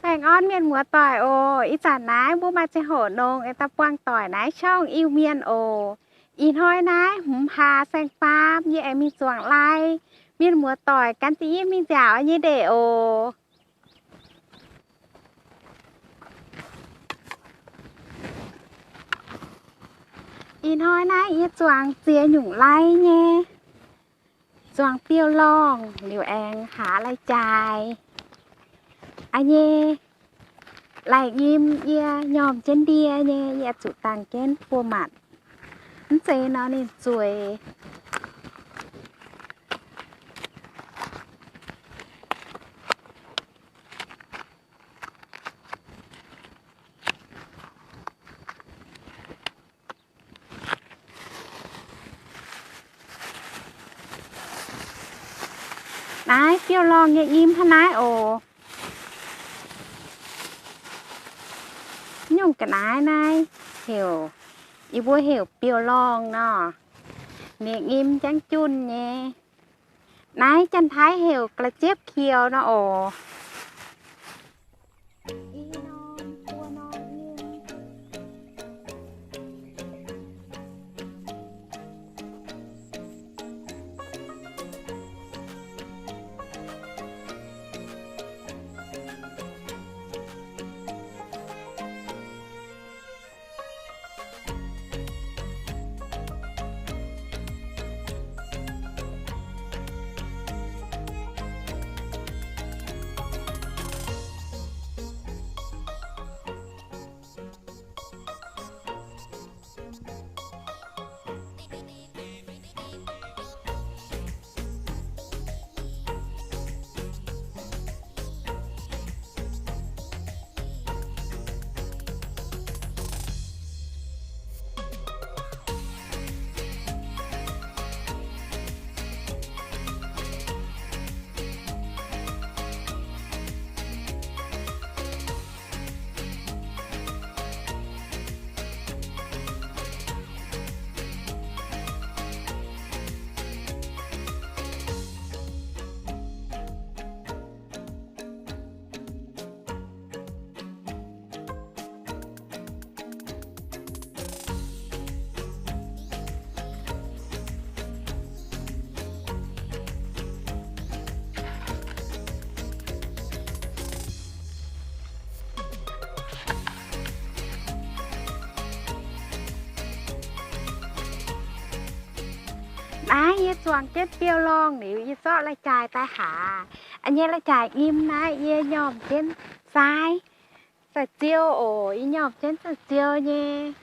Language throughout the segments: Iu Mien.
Baengh orn mienh muoz-doic oc. Ih zanc naaiv mbuo maaih ziangh hoc nongx aengx daaih buangh doic naaiv ช่อง Iu-Mienh oc. Ih hnoi naaiv hmz hlaax saeng-faam, yie aengx mingh zuangx lai. Mienh muoz-doic gan jienv yie mingh nziaauc nyei ndeic oc. Ih hnoi naaiv yie zuangx ziex nyungc lai nyei. Zuangx biouv-lorngh liuz aengx hlaax lai-jaaix. A'nyei lai-nyim yie nyormh jienv ndie nyei, yie zuqc dangh jienv buo matc. Mv zeiz nor ninh zueiz. Naaiv biouv-lorngh nyei nyim hnangv naaiv oc. Nyungc ga'naaiv naaiv heuc, yie mbuo heuc biouv-lorngh nor. Ninh nyim jangv junh nyei. Naaiv janx-taiv heuc กระเจี๊ยบเขียว nor oc. Naaiv yie zuangx jienv biouv-lorngh liuz, yie zorqv lai-jaaix daaih hlaax. A'nyei lai-jaaix nyim naaiv yie nyormh jienv saaiv, zaih ziou oc. Yie nyormh jienv zaih ziou nyei.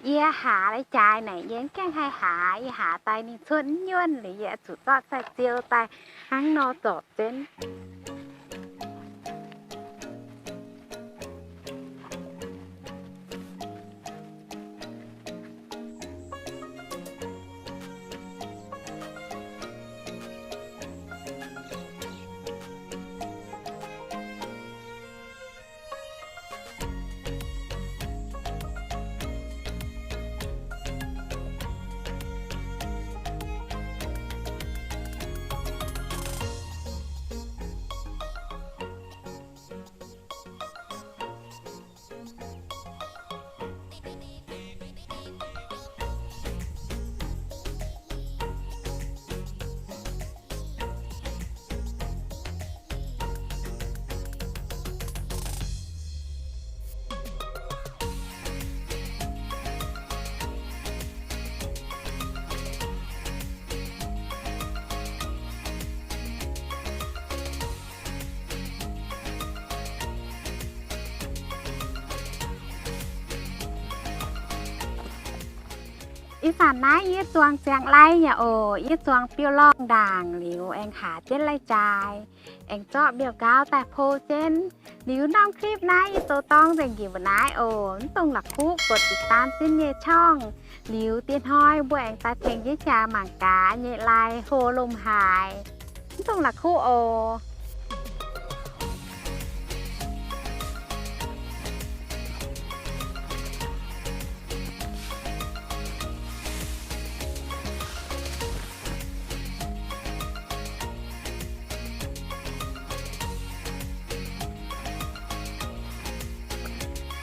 Yie hlaax lai-jaaix naaic yie mv gaengh haih hlaax. Yie hlaax daaih ninh cuotv mv nyuonh liuz, yie zuqc zorqv zaih ziou daaih hnangv nor zorpc jienv. Ih zanc naaiv yie zuangx ziangx lai nyei oc. Yie zuangx biouv-lorngh ndaangc liuz aengx hlaax jienv lai-jaaix, aengx zorqv mbiouh nqaauv daaih pou jienv. Liuz norm คลิป naaiv yie zoux dorng nzengc njiec mbuo naaiv oc. Mv dungx la'kuqv กดติดตาม jienv nyei ช่อง. Liuz diex hnoi mbuo aengx daaih tengx jienv jaax mangc gaax nyei lai hlo lomh haaix. Mv dungx la'kuqv oc.